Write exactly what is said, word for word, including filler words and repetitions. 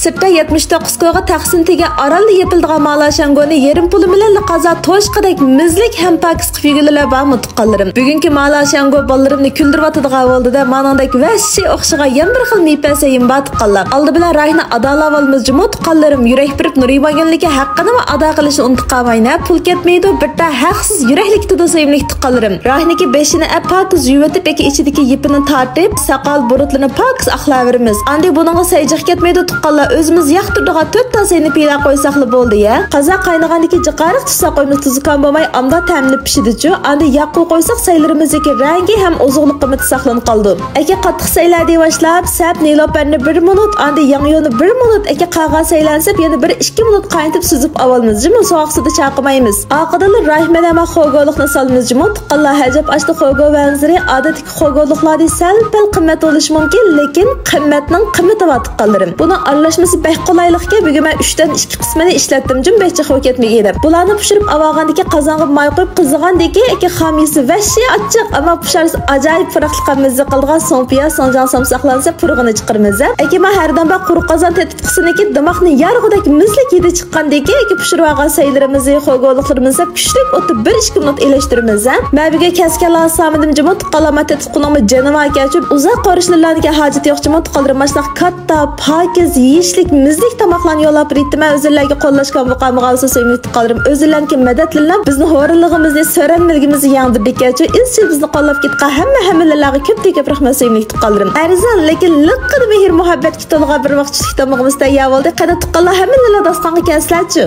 يەتمىش توققۇز كويغا تەقسىم تېگەن ئارانلا يېپىلىدىغان مالاشياڭگونى يېرىم پۇلى بىلەنلا قازا توشقىدەك مۇزدەك ھەم پاكىز قىلىپ يېگۈلىلەر بارمۇ تۇغقانلىرىم؟ بۈگۈنكى مالاشياڭگو بالىلىرىمنى كۈلدۈرۈۋاتىدىغان بولدى-دە، مانىڭدەك ۋەھشىي ئوخشىغان يەنە بىر خىل مېپە سەيىم بار تۇغقانلار. ئالدى بىلەن رايونى ئادالاۋالىمىز جۇمۇ تۇغقانلىرىم، يۈرەك بېرىپ نۇرىمانگۈلنىڭكى ھەققىنىمۇ ئادا قىلىشنى ئۇنتۇپ قالماينە، پۇل كەتمەيدۇ، بىر تال ھەقسىز يۈرەكلىك كېتىدۇ سۆيۈملۈك تۇغقانلىرىم. رايونىڭكى بېشىنى ئەپ پاكىز يۇيۇۋېتىپ، ياكى ئىچىدىكى يىپىنى تارتىپ، ساقال بۇرۇتلىرىنى پاكىز ئاقلاۋېرىمىز. ئاندىن بۇنىڭغا سەي جىق كەتمەيدۇ تۇغقانلار، ئۆزىمىز ياقتۇرىدىغان تۆت تال سەينى پىيلا قويساقلا بولدى يە. قازا قاينىغاندىكى جىقارىق تۇتساق قويىمىز، تۇزۇكان بولماي ئامدا تەملىنىپ پىشىدىچۇ. ئاندىن ياققۇ قويساق سەيلىرىمىزدىكى رەڭگى ھەم ئوزۇقلۇق قىممىتى ساقلىنىپ قالىدۇ. ئەكە قاتتىق سەيلەردىن باشلاپ، سەپ نېلۇپەرنى بىر مىنۇت، ئاندىن ياڭيۇنى بىر مىنۇت، ئەكە قاغا سەيلەنسەپ يەنە بىر ئىككى مىنۇت قاينىتىپ سۈزۈپ ئاۋالىمىز جۇمۇ، سوغۇق سۇدا چاقىمايمىز. ئارقىدىنلا رايىمەن ھەممە خوگولۇقنى سالىمىز جۇمۇ، تۇغقانلار ھەجەپ ئاشتا خوگو ۋەنزىرى ئادەتتىكى خوگولۇقلاردىن سەل-پەل قىممەت بولۇشى مۇمكىن، لېكىن قىممەتنىڭ قىممىتى بار تۇغقانلىرىم. بۇنىڭ ئارىلاشمىسى بەك قولايلىقكەن، بۈگۈن مەن ئۈچتىن ئىككى قىسمىنى ئىشلەتتىم جۇمۇ، بەك جىق بولۇپ كەتمىگەن ئىدىم. بۇلارنى پىشۇرۇپ ئاۋالغاندىكى قازانغا ماي قۇيۇپ قىزىغاندىكى ئەكە خام يېسە ۋەھشىي ئاچچىق، ئەمما پۇشارسا ئاجايىپ پۇراقلىق ھەم مەززە قىلىدىغان سوڭ پىياز، سىڭجاڭ سامساقلار دېسە پۇرىغىنى چىقىرىمىز ھە. ئەكە ما ھەردەم بار قۇرۇق قازان تېتىتقۇسىنىكى دىماقنى يارغۇدەك مۇزدەك ھىدى چىققاندىكى ئەكە پىشۇرۇۋالغان سەيلىرىمىزنى، خوگولۇقلىرىمىزنى كۈچلۈك ئوتتا بىر ئىككى مىنۇت ئېلىشتۇرىمىز ھە. مەن بۈگۈن كەسكەنلا سامىدىم جۇمۇ تۇغقانلار، ما تېتىتقۇنىڭمۇ جېنى باركەنچۇ، ئۇزاق قارىشىلارنىڭكى ھاجىتى يوق جۇمۇ تۇغقانلىرىم، ماشۇنداق كاتتا، پاكىز، يېيىشلىك، مۇزدەك تاماقلارنى يوللاپ بېرىتتىم. ئۆزۈللەرگە قوللاشقان بولغان ماغا بولسا سۆيۈملۈك تۇغقانلىرىم، ئۆزۈللەرنىڭكى مەدەتلىرىلا بىزنى ھورىلىقىمىزنى، سۆرەنمىلىكىمىزنى يەڭدۈردىكەنچۇ، ئىزچىل بىزنى قوللاپ كېتىدىغان ھەممە ھەممىلەرگە كۆپتىن كۆپ رەھمەت سۆيۈملۈك تۇغقانلىرىم. ئەرزان، لېكىن لىققىدە مېھىر مۇھەببەتكە تولغان بىر ۋاق چۈشلۈك تامىقىمىز تەييار بولدى. قېنى تۇغقانلار، ھەممىلەر داستىخانغا كەلسىلەرچۇ.